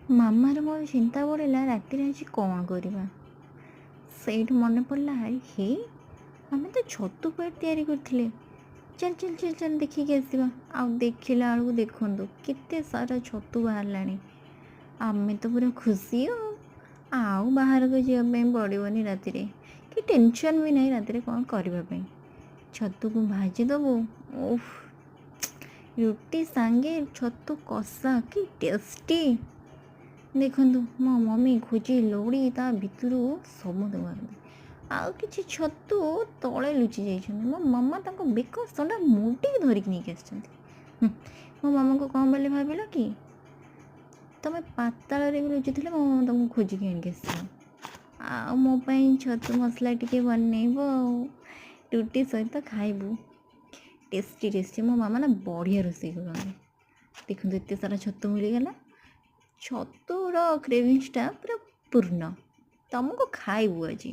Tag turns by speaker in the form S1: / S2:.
S1: ମାମାର ମୋର ଚିନ୍ତା ବଢ଼ିଲା, ରାତିରେ ଆଜି କ'ଣ କରିବା। ସେଇଠୁ ମନେ ପଡ଼ିଲା, ଆରେ ହେ, ଆମେ ତ ଛତୁ ପେଟ ତିଆରି କରିଥିଲେ, ଚାଲ ଚାଲ ଚାଲ ଚାଲ, ଦେଖିକି ଆସିବା। ଆଉ ଦେଖିଲା ବେଳକୁ ଦେଖନ୍ତୁ କେତେ ସାରା ଛତୁ ବାହାରିଲାଣି। ଆମେ ତ ପୁରା ଖୁସି, ଆଉ ବାହାରକୁ ଯିବା ପାଇଁ ପଡ଼ିବନି ରାତିରେ, କି ଟେନସନ୍ ବି ନାହିଁ ରାତିରେ କ'ଣ କରିବା ପାଇଁ। ଛତୁକୁ ଭାଜିଦେବୁ, ଓଃ, ରୁଟି ସାଙ୍ଗେ ଛତୁ କଷା କି ଟେଷ୍ଟି! ଦେଖନ୍ତୁ, ମୋ ମମି ଖୋଜି ଲୋଡ଼ି ତା ଭିତରୁ ସବୁ ବାହାରନ୍ତି। ଆଉ କିଛି ଛତୁ ତଳେ ଲୁଚି ଯାଇଛନ୍ତି। ମୋ ମାମା ତାଙ୍କ ବେକ ସଣ୍ଡା ମୋଡ଼ିକି ଧରିକି ନେଇକି ଆସିଛନ୍ତି। ମୋ ମାମାଙ୍କୁ କ'ଣ ବୋଲି ଭାବିଲ କି? ତମେ ପାତାଳରେ ବି ଲୁଚିଥିଲେ ମୋ ମାମା ତମକୁ ଖୋଜିକି ଆଣିକି ଆସିବ। ଆଉ ମୋ ପାଇଁ ଛତୁ ମସଲା ଟିକେ ବନେଇବ ଆଉ ରୁଟି ସହିତ ଖାଇବୁ, ଟେଷ୍ଟି ଟେଷ୍ଟି। ମୋ ମାମା ନା ବଢ଼ିଆ ରୋଷେଇ କରନ୍ତି। ଦେଖନ୍ତୁ, ଏତେ ସାରା ଛତୁ ମିଳିଗଲା। ଛତୁର କ୍ରେଭିଂସଟା ପୁରା ପୂର୍ଣ୍ଣ, ତମକୁ ଖାଇବୁ ଆଜି।